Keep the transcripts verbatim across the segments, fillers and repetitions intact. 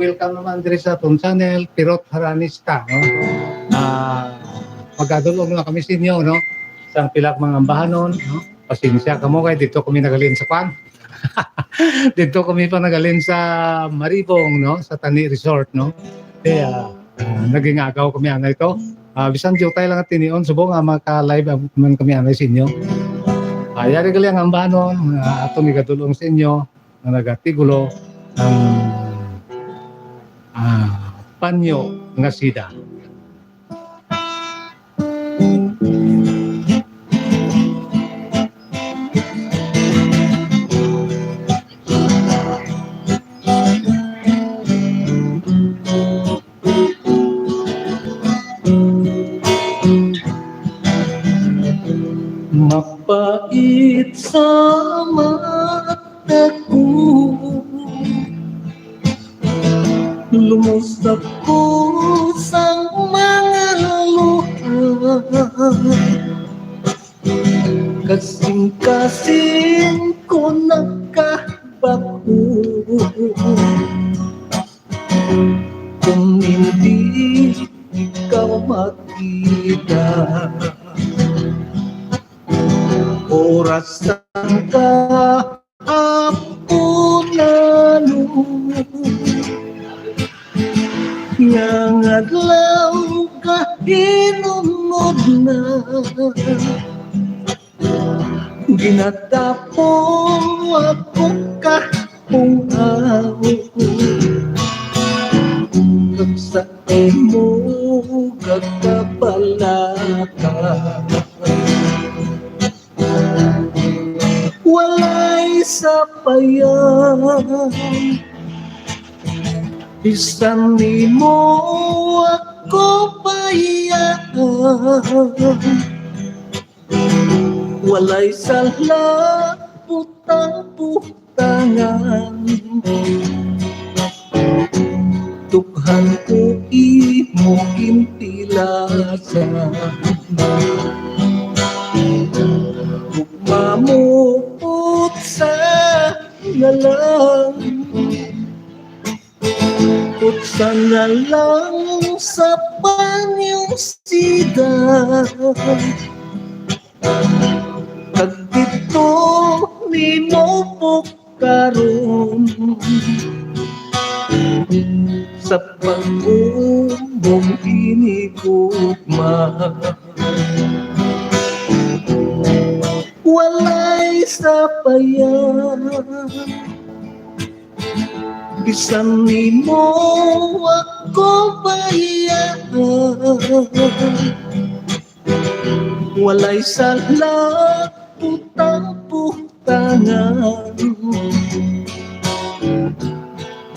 Welcome naman diri sa atong channel, Pirot Haranista, no? Ah, magadulong na kami sa inyo, no? Sa pila ka mga ambahanon, no? Pasensya kamo kay dito kami nagalin sa kwan. Dito kami pa nagalin sa Maribong, no? Sa Tani Resort, no? Kaya, ah, naging agaw kami anay to. Ah, bisan diutay lang at tinion, subong nga maka-live man kami anay sa inyo. Ah, yari gali ang ambahanon, ah, atong igadulong sa inyo, nga nagatigulo ang, ah, panyo nga sida. Mapait sa mata ko, lumusap ko sang mga luha. Kasing-kasing ko nagkabako. Kung hindi ka makita, oras sa kahapunan, nga adlaw kahinunod na. Ginatapo ako ka kung ako sa imo kagapalaka. Walay sapayan, bisan nimo ako bayaan. Walay sala butang-butangan. Tukhan ko imo gintilasan. Ug mamupot sa na lang. Putsa na lang sa panyong sida. Kag dito nimo po karon sa pag-umong hinigugma. Walay sapayan. Bisan nimo ako bayaan, walay sala putang-putangan.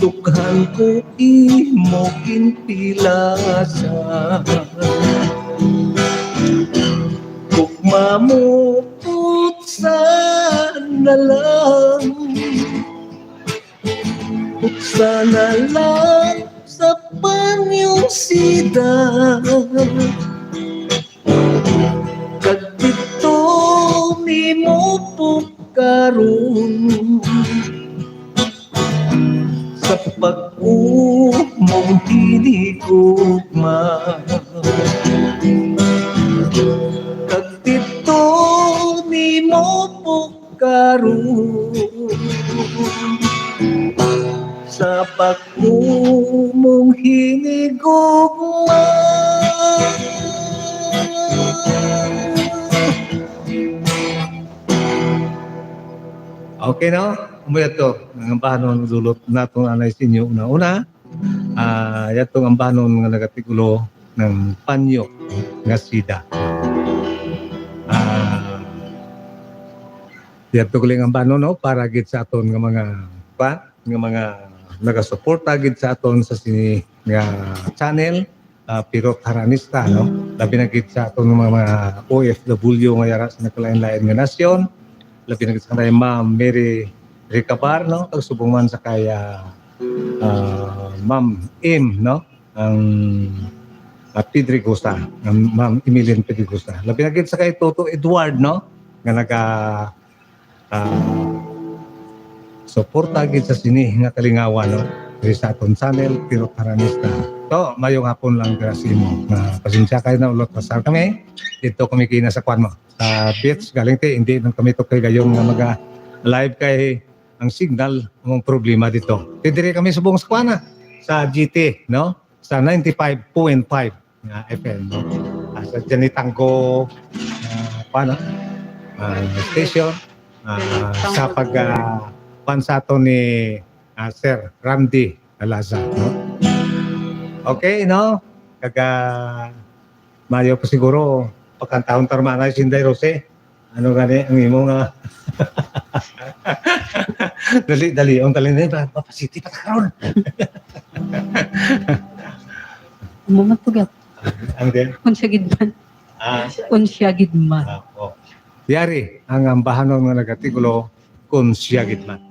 Tukhan ko imo gintilasan. Ug mamupot sa na lang. Ug sa na lang sa panyong sida. Kag dito nimo po karon sa pag-umong hinigugma. Kag dito nimo po karon sa pag-umong hinigugma. Okay, no? Amo yato ang ambahanon dulot naton anay sa inyo una-una. Ah, yatong ambahanon nga nagatigulo ng panyo nga sida. Ah, yadto ko lang ang bano, no, para gid sa aton nga mga, pa, nga mga nagasuporta gid sa aton sa sini nga channel, ah, Pirot Haranista, no? Labi na gid sa aton nga mga, mga O F W nga yara sa nagkalain-lain nga nasyon. Labi na gid sa kanay Ma'am Mary Ricabar, no? Kag subong man sa kay, ah, ah, Ma'am Im, no? Ang, ah, Pedregosa, ang Ma'am Emeline Pedregosa. Labi na gid sa kay Toto Edward, no? Nga naga, ah, suporta gid sa sini nga kalingawan, no? diri sa aton channel, Tirok Aranista. So, mayong hapon lang dira sa imo. Nga, pasensya kayo na ulot, pasal kami. Dito kami kina sa kwan mo. Sa beach, galing ti, hindi lang kami to kay gayon nga maga-live kay ang signal ang problema dito. Ti diri kami subong sa kwan na, sa G T, no? Sa ninety-five point five nga F M, no? Ah, sa Janitanggo, ah, kwan, no? Ah, station, ah, sa pag, ah, kwan sa ato ni, ah, Sir Randy Alaza, no? Okay, no? Kaga, mayo pa siguro, pakantahon ta man si Inday Rose. Ano gani ang imo nga? Dali, dali. Ang dali na yun, mapasiti pa karon. Amo man to, Gab. Ang din? Kun siya gid man. Ah, Kun siya gid man. ah, oh. Yari, ang ambahanon nga nagatikulo, kun siya gid man.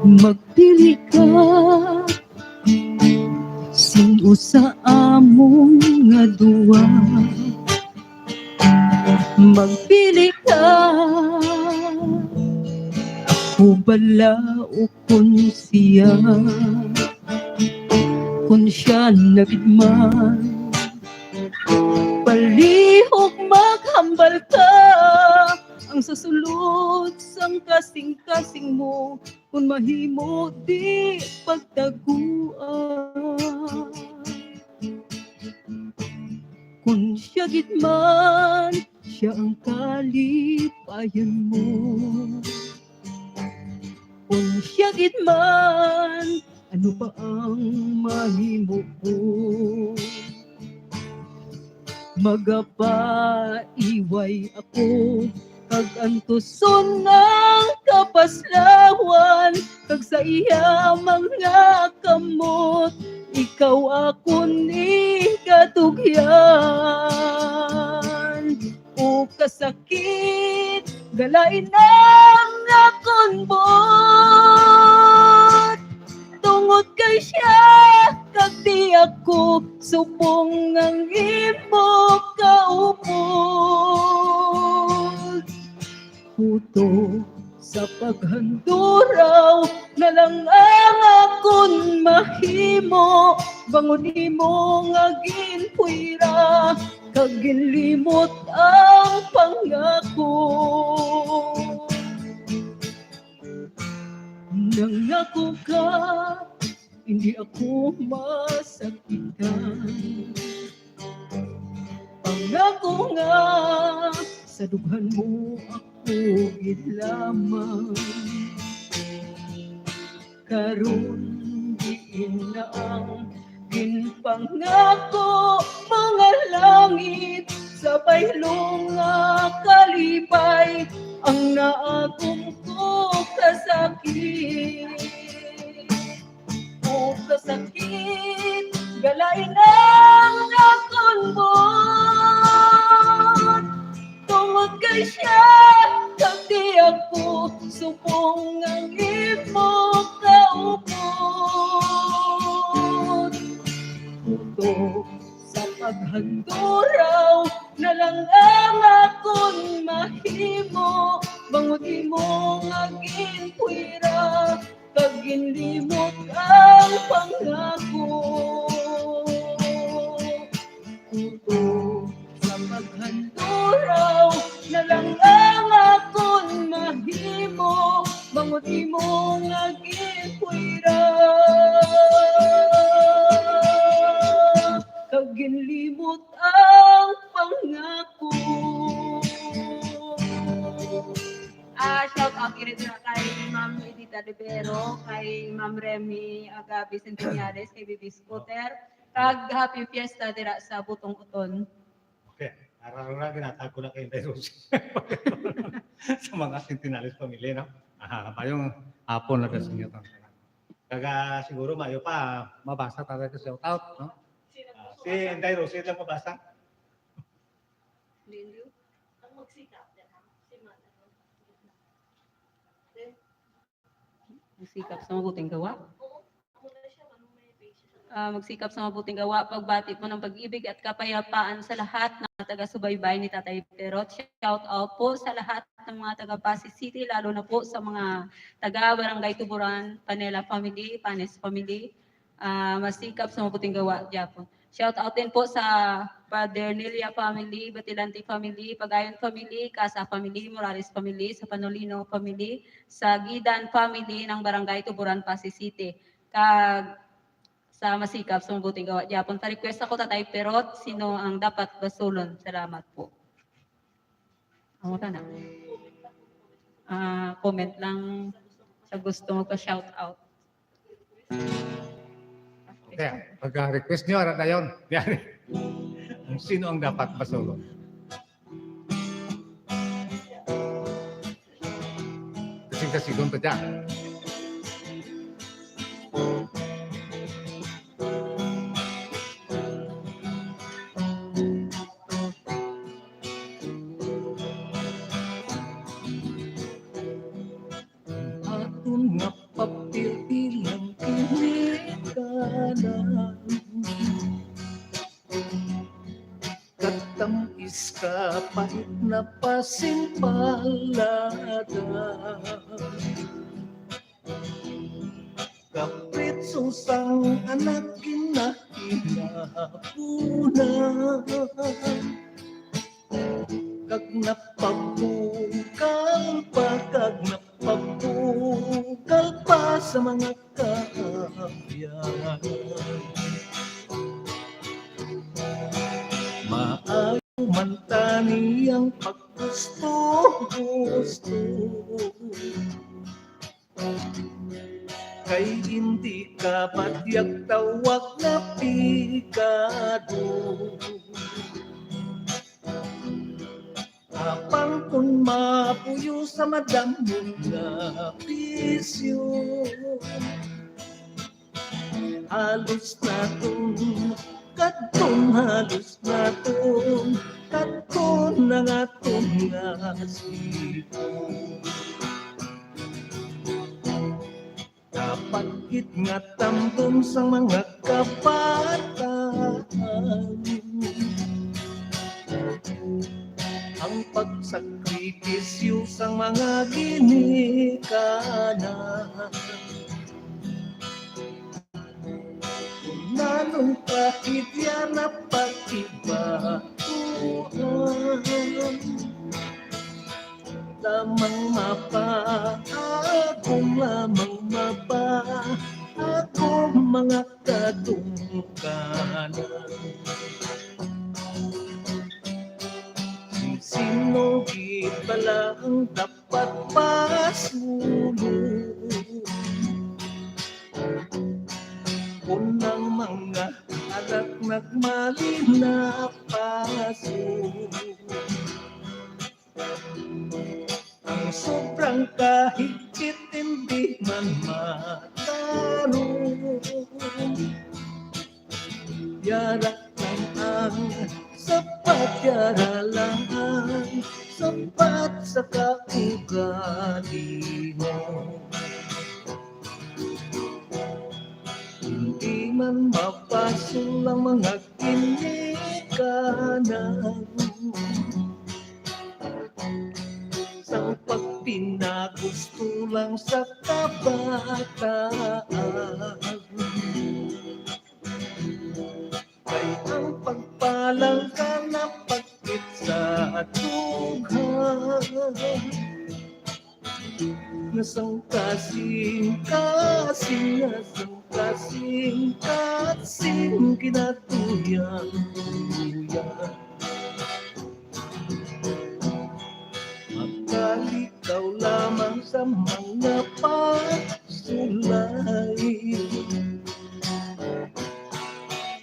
Magpili ka sing usa among nga duwa. Magpili ka, ako bala o kun siya. Kun siya na gid man, palihog maghambal ka. Ang sa sulod sang kasing-kasing mo, kun mahimo di pagtaguan. Kun siya gid man, siya ang kalipayan mo. Kun siya gid man, ano pa ang mahimo ko? Magapaiway ako kag antuson ang kapaslawan, kag sa iya mga kamot ikaw akon igatugyan. O kasakit, galain ang akon buot. Tungod kay siya, kag di ako subong ang imo kaupod. Kuto sa paghanduraw na lang ang akon mahimo, bangon imo nga ginpuyra kag ginlimot ang pangako. Nangako ka, hindi ako masakitan. Pangako nga sa dughan mo ako gid lamang. Karon diin na ang ginpangako, mga langit sa baylo nga kalipay, ang naagom ko kasakit. O kasakit, galain ang akon buot. Tungod kay siya, kag di ako subong ang imo kaupod. Kuto sa paghanduraw na lang ang akon mahimo, bangod imo nga ginpuyra kag ginlimot ang pangako. Kuto sa paghanduraw na lang ang akon mahimo, bangod imo nga ginpuyra kag ginlimot ang pangako. Ah, shout out diri na kay Ma'am Edita Rivero, kay Ma'am Remy Agabi Centenares, kay Bibi Scooter, kag happy fiesta dira sa Butong Uton. Okay. Araw na, ginatag ko na kay Inday Rosie. Sa mga Centenares family, no? Aha, mayong hapon na sa inyo. Kaga siguro mayo pa, mabasa talaga sa shout out, no? Ah, si Inday Rosie lang mabasa. Ninyo? Ang magsikap na lang. Si Mana. Okay? Sikap sa mabuting gawa. Ah, magsikap sa mabuting gawa, pagbati po ng pag-ibig at kapayapaan sa lahat ng mga taga-subaybay ni Tatay Perot. Shout out po sa lahat ng mga taga Passi City, lalo na po sa mga taga Barangay Tuburan, Panela family, Panes family. Ah, masikap sa mabuting gawa gyapon. Shout out din po sa Padernilla family, Batilante family, Pagayon family, Casa family, Morales family, sa Panolino family, sa Gidan family ng Barangay Tuburan, Passi City. Kag sa masikap sa mabuting gawa gyapon. Pa-request ako, Tatay Perot, sino ang dapat basulon? Salamat po. Amo na. Ah, comment lang sa gusto mo pa-shout out. Okay, pagka-request nyo, ara dayon. Yan. Ang sino ang dapat basulon? Kasi kasi doon pa dyan. Aton nga papel ilang kinikanan. Katamis ka pahit na pasimpalada. Kapritso sang anak ginahinapunan. Kag napabugal pa, kag napabugal pa sa mga kaabyan. Maayo man tani ang paggusto-gusto. Kay hindi ka batyag tawag na pigado. Apang kun mapuyo sa madamo nga bisyo, halos naton kadton, halos naton kadton ang aton nga sipon. Dapat gid nga tambon sang mga kabataan ang pagsakripisyo sang mga ginikanan. Nanong trahedya na pag-iba lamang mapa, agom lamang mapa, agom mga kadungkanan. Sino gid bala ang dapat pasulod? Kung ang mga anak nagmali na pasulod. Ang sobrang kahigpit hindi man matarong. Yara lang ang sapat, yara lang ang sapat sa kaugali mo. Hindi man mapasol ang mga ginikanan sang pagpinagusto lang sa kabataan. Kay ang pagpalangka na pagkit sa dughan. Nasangkasing-kasing, nasangkasing-kasing kinatuyan-tuyan. Makalikaw lamang sa mga pagsulay.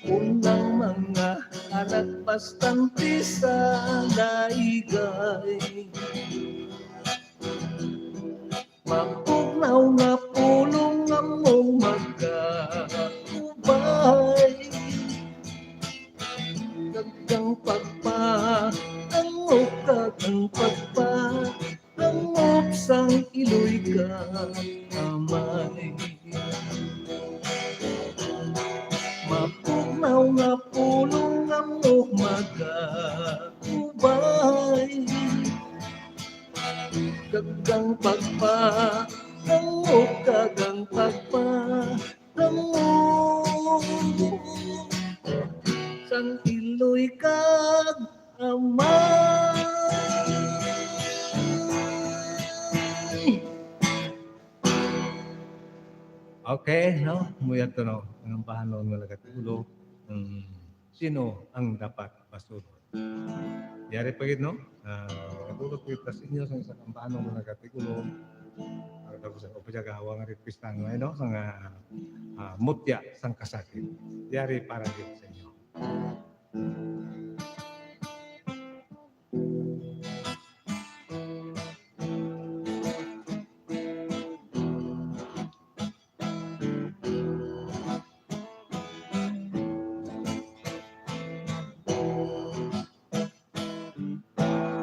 Kung ang mga anak bastante sa laygay. Mapugnaw nga pulong among magkaubay. Kag ang pagpa, ang ukag ang pagpa, ang upsang iloy ka amay. Nga pulong nga mo magaubay, kag ang pagpa, ang kag ang pagpa, ang sang iloy kag amay. Okay, no? Muyag to, no? Ang ambahanon nga nagatigulo, mm, sino ang dapat basulon? Yari pa gid, no? Ah, nagatulog kita sa inyo sa isa ka ambahanon nga nagatigulo. Para tapos ang upajagawa nga requestan mo, no? Sa nga, ah, mutya sang kasakit. Yari para gid sa inyo.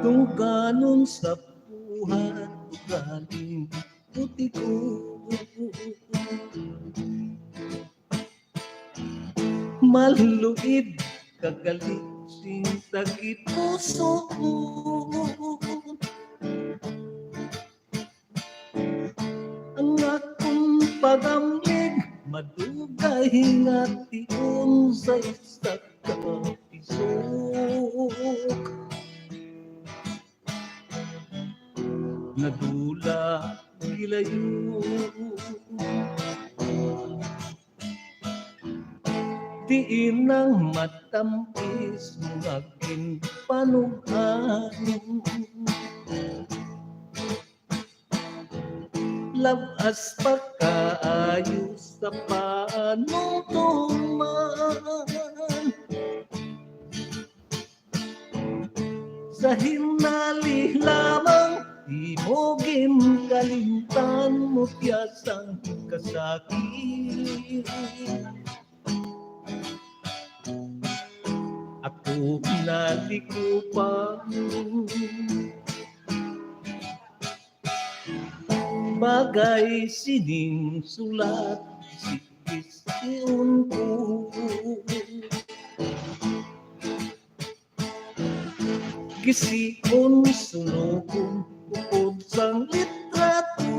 Tungganon sa buhat ugaling puti ko. Maluib kagaling sing tagipuso. Ang akon pagamlig madugay nga tion sa isa ka isok. Nadula gilayo. Diin ang matampis nga ginpanug-an. Labas pa kaayo sa panumtuman. Sa hinali lamang, imo ginkalimtan mo tiya sang kasakit. Ako nalikupan. Bagay sining sulat, gisiun ko. Gisiun, sunugon, upod sang litrato.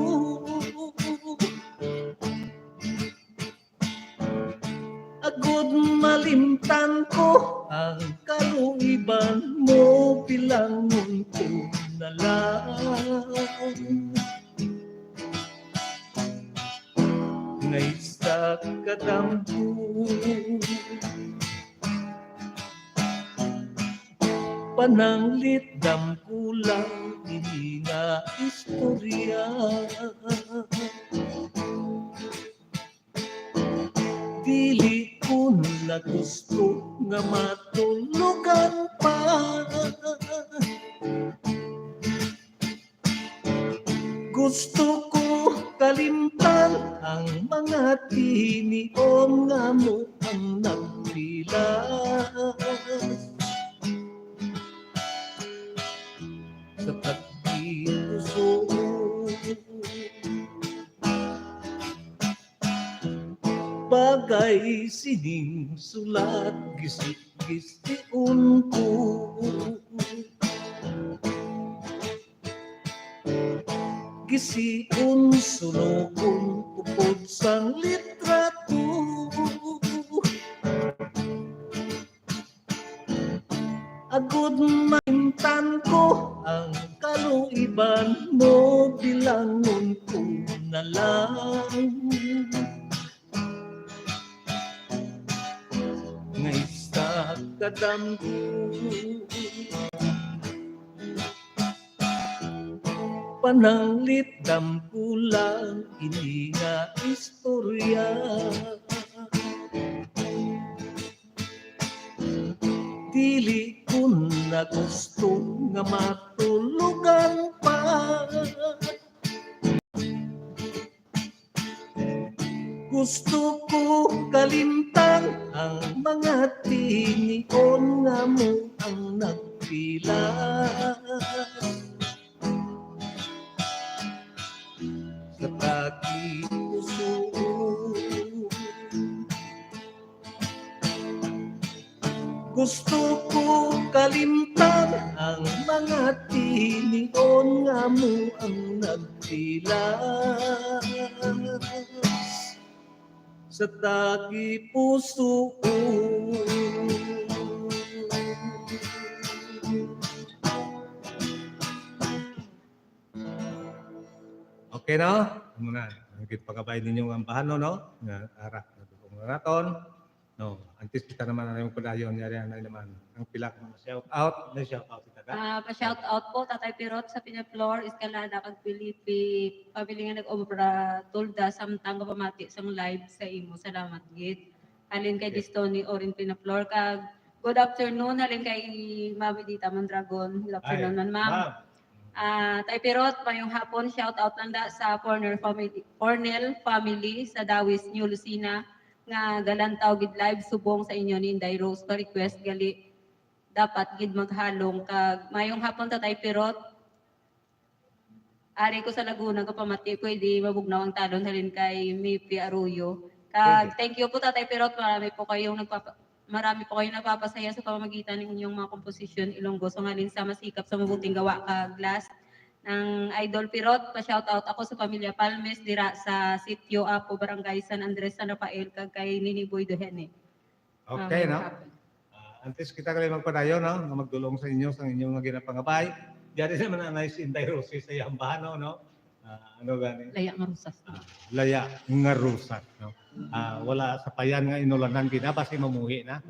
Agod malimtan ko ang kaluiban mo, bilangon ko na lang. Nga isa ka damgo. Pananglit damgo lang ini nga istorya. Dili ko na gusto nga matulugan pa. Gusto ko kalimtan ang mga tinion nga mo ang nagpilas sa pagkipuso. Bagay sining sulat, gisi-, gisiun ko. Gisiun, sunugon, upod sang litrato. Agod malimtan ko ang kaluiban mo, bilangon ko na lang nga isa ka damgo. Pananglit damgo lang ini nga istorya. Dili ko na gusto nga matulugan pa. Gusto ko kalimtan ang mga tinion nga mo ang nagpilas sa tagipuso. Gusto ko kalimtan ang mga tinion nga mo ang nagtilas sa tagipusoon. Okay, no? Amo na. Ang gid pangabay ninyo nga ambahanon, no? Nga ara, nadulong na naton. No, antes kita naman na yung padayon, yari na naman. Ang pila ka mga shout out, may shout out kita ka? Ah, pa-shout out po, Tatay Pirot sa Pinaflor, Escalada, kag Felipe, family nga nag-obra, Tulda, samtang kapamati sang live sa imo. Salamat, gid. Halin kay Okay. Distoni Orin Pinaflor, kag good afternoon, halin kay Mami Dita Mondragon. Good afternoon, man, ma'am. Ah, Tay Pirot, mayong hapon. Shout out lang da sa Cornell family, Cornell family sa Dawis, New Lucena, nga galantaw gid live subong sa inyo ni Inday Rose. Pa-request gali, dapat gid maghalong. Kag mayong hapon, Tatay Pirot. Ari ko sa Laguna, kapamati, pwede mabugnaw ang talon halin kay Mipi Arroyo. Kag Pwede. Thank you po, Tatay Pirot. Marami po kayong nagpapa marami po kayong napapasaya sa pamamagitan ng inyong mga komposisyon, Ilonggo, so halin sa masikap sa mabuting gawa kag last ng Idol Pirot, pa-shout out ako sa pamilya Palmes dira sa Sitio Apo, Barangay San Andres, San Rafael, kag kay Nini Boy Duhene. Okay, Um, no? happy. Ah, antes kita gali magpadayon, no? Nga magdulong sa inyo, sa inyong mga ginapangabay. Diyan naman ang nice Inday Rosie sa iyang bahano, no? Ah, ano gani? Laya nga rusas. Ah, laya nga rusas, no? Ah, wala sa payan nga inulanan gina, basi mamuhi na.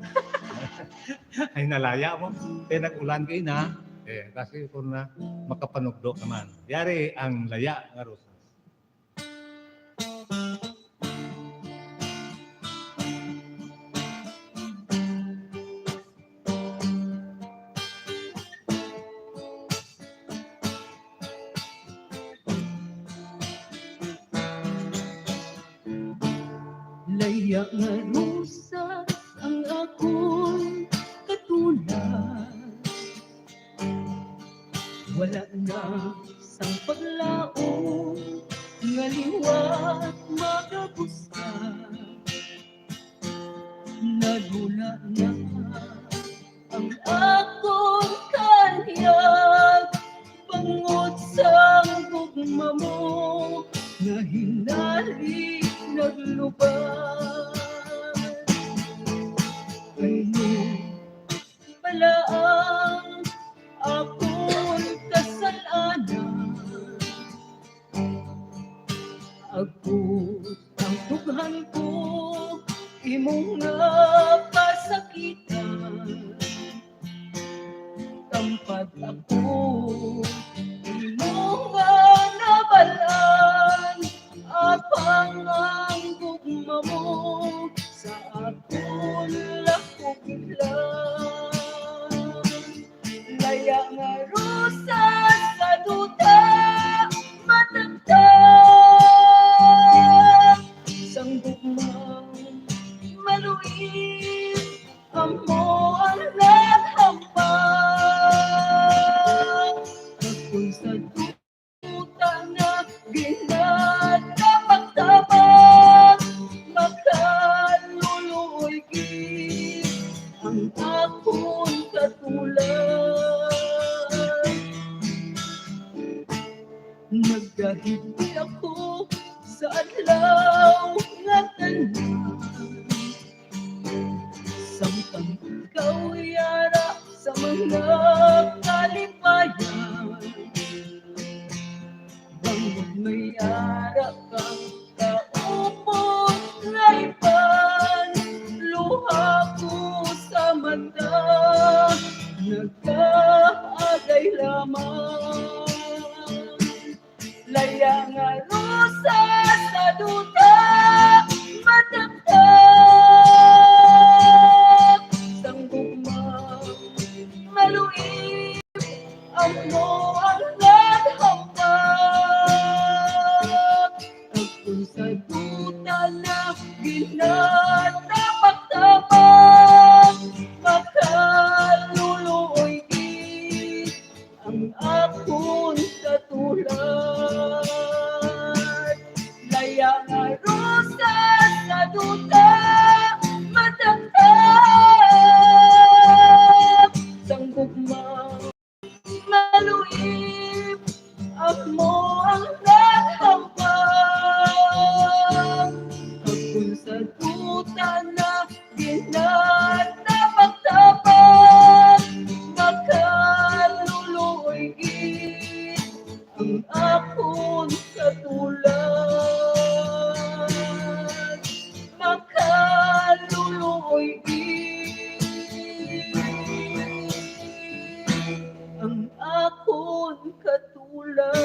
Ay, nalaya mo. Kaya nag-ulan kayo na. Eh, kasi kung na makapanugdo naman. Yari ang laya nga rusas. Laya nga rosas ang akon katulad. Wala na sang paglaom nga liwat magabusa. Nagula na ang akon kanyag, bangod sang gugma mo nga hinali naglubad. Ano bala ang akon kasalanan? Ako ang dughan ko imo nga pasakitan. Tampad ako imo nga nabal-an, apang ang gugma mo sa akon lakog lang. Laya nga rosas sa duta, matagtag sang gugma, maluin amo ang naghampak. Kag kung sa duta na ginatabak-tabak, makaluluoy gid ang akon katulad. Nagahibdi ako sa adlaw nga tanan, samtang ikaw yara sa mga kalipayan. Bangod may ara kang kaupod nga iban, luha ko sa mata nagaagay lamang. Laya nga rosas sa duta, matagtag sang gugma, maluin amo ang naghampak. Kag kung sa duta na ginatabak-tabak, makaluluoy gid ang akon katulad. Laya nga rosas sa duta, matagtag Kung sa duta na ginatapag-tapag, makaluluoy gid ang akon katulad. Makaluluoy gid ang akon katulad.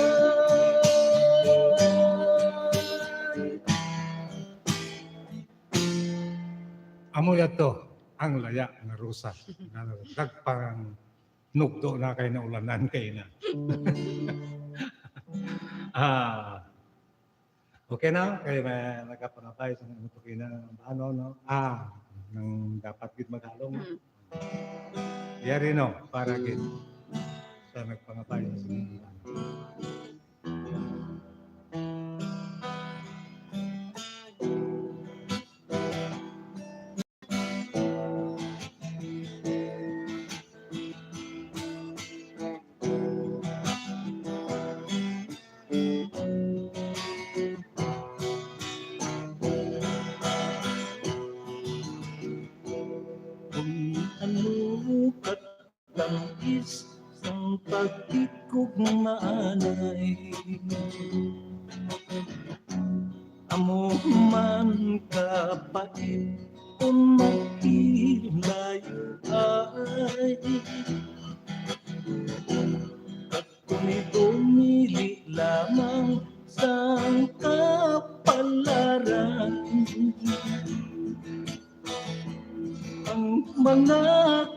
Amo yato ang laya nga rusa nga nagpang nugto na kay naulanan kay na. Ah, okay na? Kay may nagapangabay sa mga tukina, ano, no? Ah, nang dapat gid maghalong, no? Mm. Yari, no? Para gid sa nagpangabay sa mga Kung ano katamis sang pagtikog maanay, amo man kapait kon maghilayo ay. Kag kung idumili lamang sang kapalaran, ang mga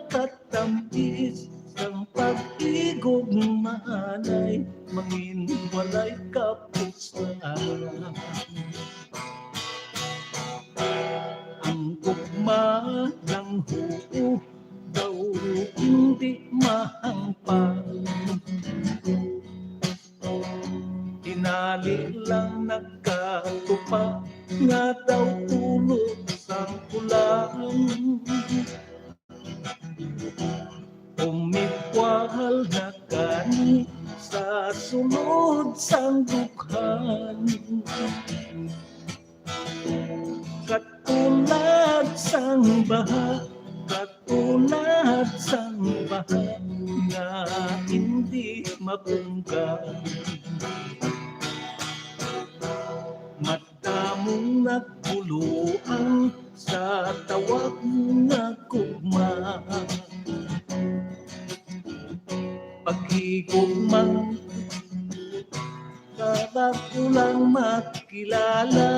katamis sang pagtigugmaanay, mangin walay kapusan. Ang gugma lang, huo, daw hindi mahangpan. Tinali lang nagkatupa nga daw tulog sang kulang. Umikwahal na gani sa sulod sang dukhan. Katulad sang baha, katulad sang baha nga hindi mapunggan. Madamong nagbuloan sa tawag nga gugma. Paghigugma, kabag-o lang makilala.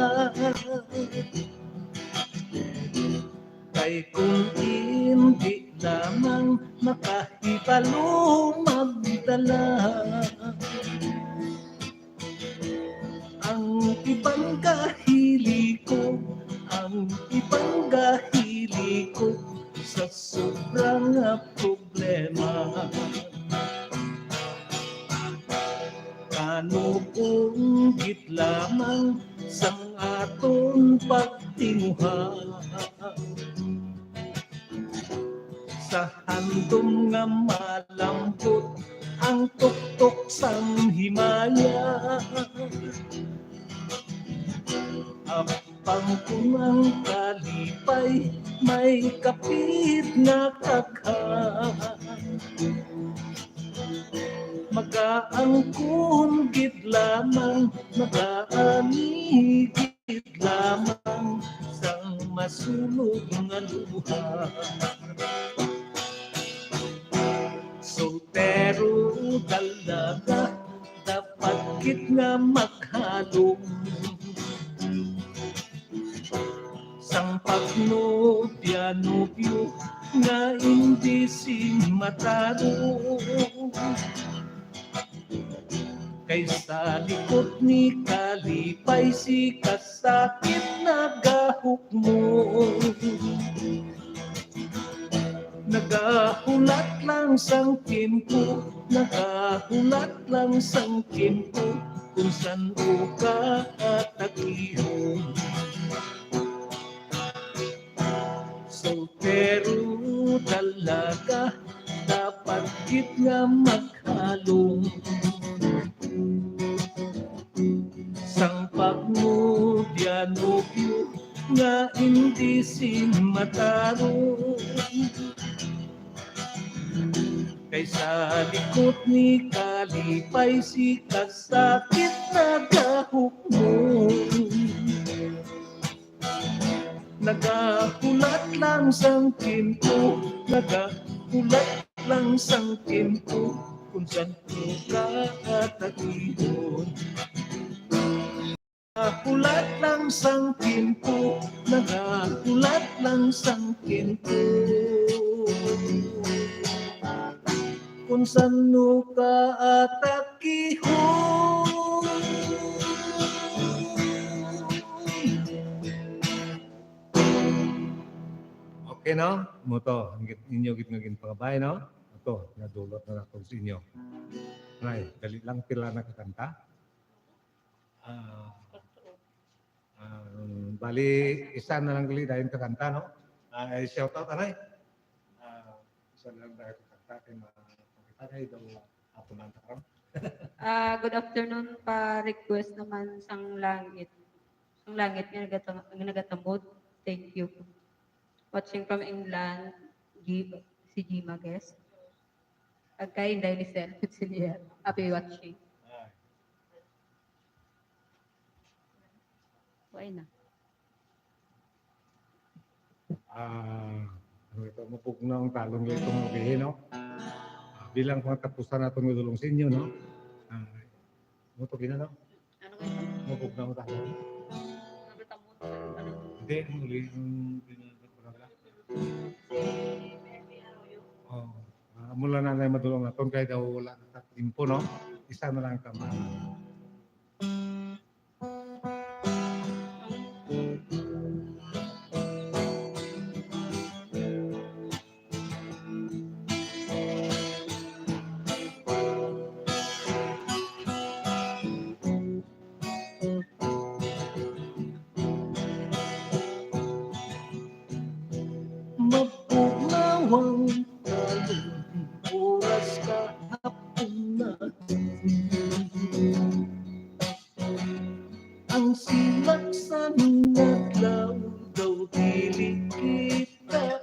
Kay kung hindi lamang makahibalo magdala. Ang iban gahili ko, ang iban gahili ko sa sobra nga problema. Ano kung gid lamang sang aton pagtinguha? Sa handom nga malambot ang tuktok sang himaya. Apang kung ang kalipay may kapit nga kaghan, magaangkon gid lamang, magaani gid lamang sang masulog nga luha. Soltero talaga, dapat gid nga maghalong. Sang pagnobya-nobyo nga imbis sing matarong. Kay sa likod ni kalipay si kasakit nagahukmo. Nagahulat lang sang tiempo, nagahulat lang sang tiempo, kung san-o ka atakihon. Soltero talaga, dapat gid nga maghalong. Sang pagnobya-nobyo Nga indi sin matarong. Kay sa likot ni kalipay si kasakit nagahukmon. Nagahulat lang sang tiempo, nagahulat lang sang tiempo, kung san ko ka atakihon. Nagahulat lang sang tiempo, nagahulat lang sang tiempo. Kung san-o ka atakihon. Okay, no? Mo to, ang git-, inyo gid nga ginpangabay, no? Ato, nadulot na nato sa inyo. Ay, dali lang, pila na ka kanta? Ah, ah, bali, isa na lang gali dayon ka kanta, no? Ah, ay, shout out, anay. Ah, isa na lang dayon ka kanta, kay ma-, makita kay daw hapon lang ta karon. Ah, good afternoon, pa-request naman sang langit. Sang langit nga nagata-, nga nagatamod. Thank you. Watching from England, G-, si Gima Guest. Ag kay Inday Lisel Kutsilier. Happy watching. Why na? Ah, ano ito? Mabugnaw ang talong nito, mga ulihi, no? Ah, bilang pangatapusan naton nga dulong sa inyo, no? Ah, mo to gina, no? Ano kayo? Mabugnaw ang talong. Nagatamun sa ano? Hindi, ang uli, ang pinagkakulaga. Oh, ah, mula na lang madulong naton kay daw wala na ta timpo, no? Isa na lang ka man. Mapugnaw ang talong, oras kahapon na. Ang sinaksan nga adlaw daw dili kita.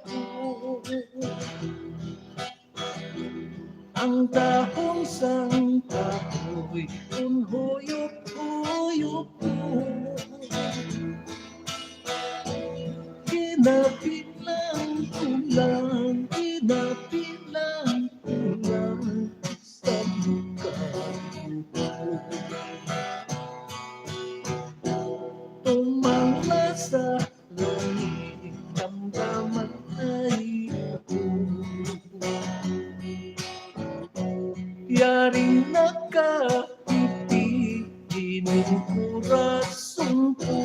Ang dahon sang kahoy, kun huyop-huyop ko. Ginabilang ko lang, ginabilang ko lang sa lugar. Tumang na sa langit, damdaman ay ako. Yari nakapiti ining kurason ko.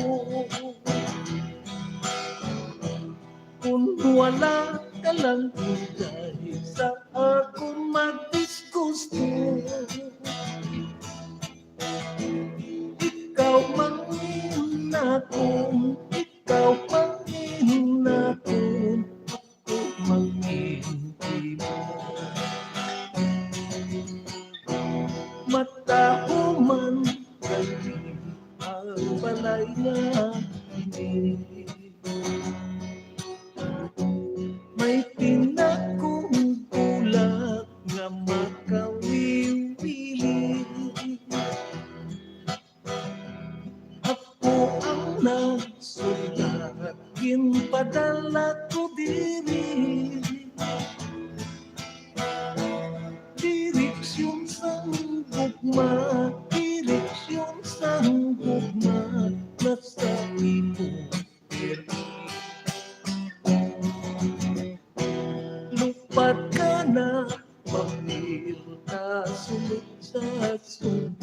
Kun wala ka lang, Inday, sa akon madisgusto. Ikaw man akon, ikaw man akon, ako man imo. Matahuman gali ang balay nga ini. May pinakong bulak nga makawiwili. Ako ang nagsulat, ginpadala ko diri. Direksyon sang gugma, direksyon sang gugma, nasa imo diri. Lupad ka na, pamil ka, sulod sa sulod.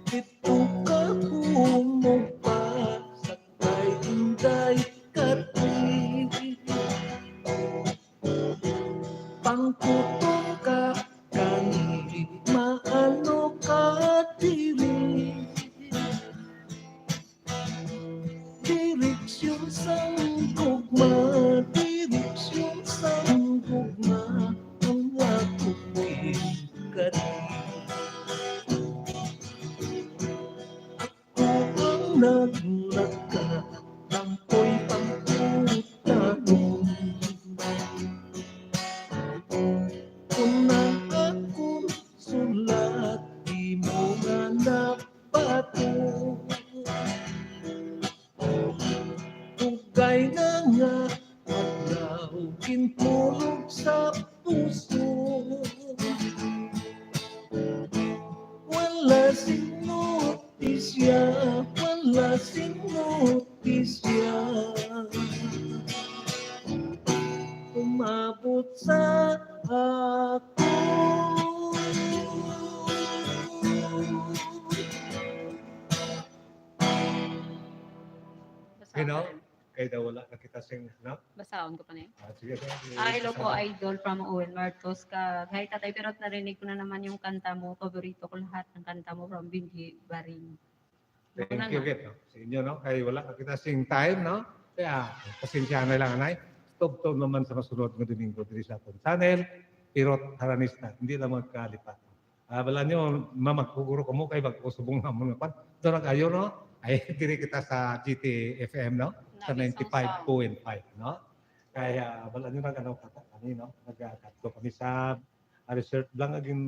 Dito ka bumuba, sakay, Inday, kadiri. Pangkuton ka, kani, maano ka diri. Direksyon sang gugma, direksyon sang gugma, ang akong ginkanan. Naglaka ang ko'y pagkutaon. Kung ang akong sulat, di mo nga nabato. Ugay na nga adlaw, gintulog sa puso. Wala sing notisya, wala sing notisya. Umabot sa ako. Basahan You know, ko rin. Kay daw wala na kita sing, no? Basahan ko pa na yun. Ah, sige, sige. Ah, hello po, Basahan. Idol from Owen Marcos. Ka, hi, Tatay Pirot, narinig ko na naman yung kanta mo. Paborito ko lahat ng kanta mo from Binji Baring. Thank Mauna you, na. Git. No? Sa inyo, no? Kay wala na kita sing time, no? Kaya, pasensya na lang, anay. Tubtob naman sa masunod nga Domingo diri sa akong channel, Pirot Haranista. Hindi lang magkalipat. Ah, wala nyo, mamagkuguro ko mo kay magkusubong naman nga kwan. Doon nag-ayo, no? Ay, diri kita sa G T F M, no? Sa Nagisang ninety-five point five, no? Kaya wala nyo nag-ano kata kami, no? Nagkakadto kami sa ah, resort lang agin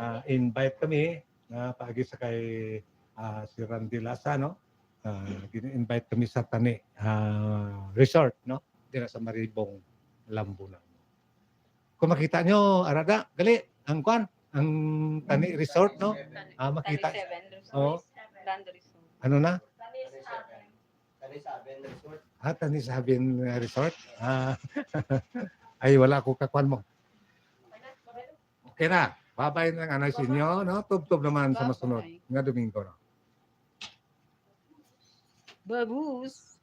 ah, invite kami nga paagi sa kay ah, si Randy Lasa, no? Ah, gin-invite kami sa Tani ah, Resort, no? Dira sa Maribong, Lambunang. Kung makita nyo, arada, gali, ang kwan, ang Tani Resort, no? Ah, makita. Tani seven Resort. Oo. Land Resort. Ano na? Tani Seven Resort. Ah, Tani Seven Resort. Ah, ay, wala ko kakwan mo. Okay na. Babay na nga sa inyo, no? Tubtob naman sa masunod nga Domingo, no? Babus.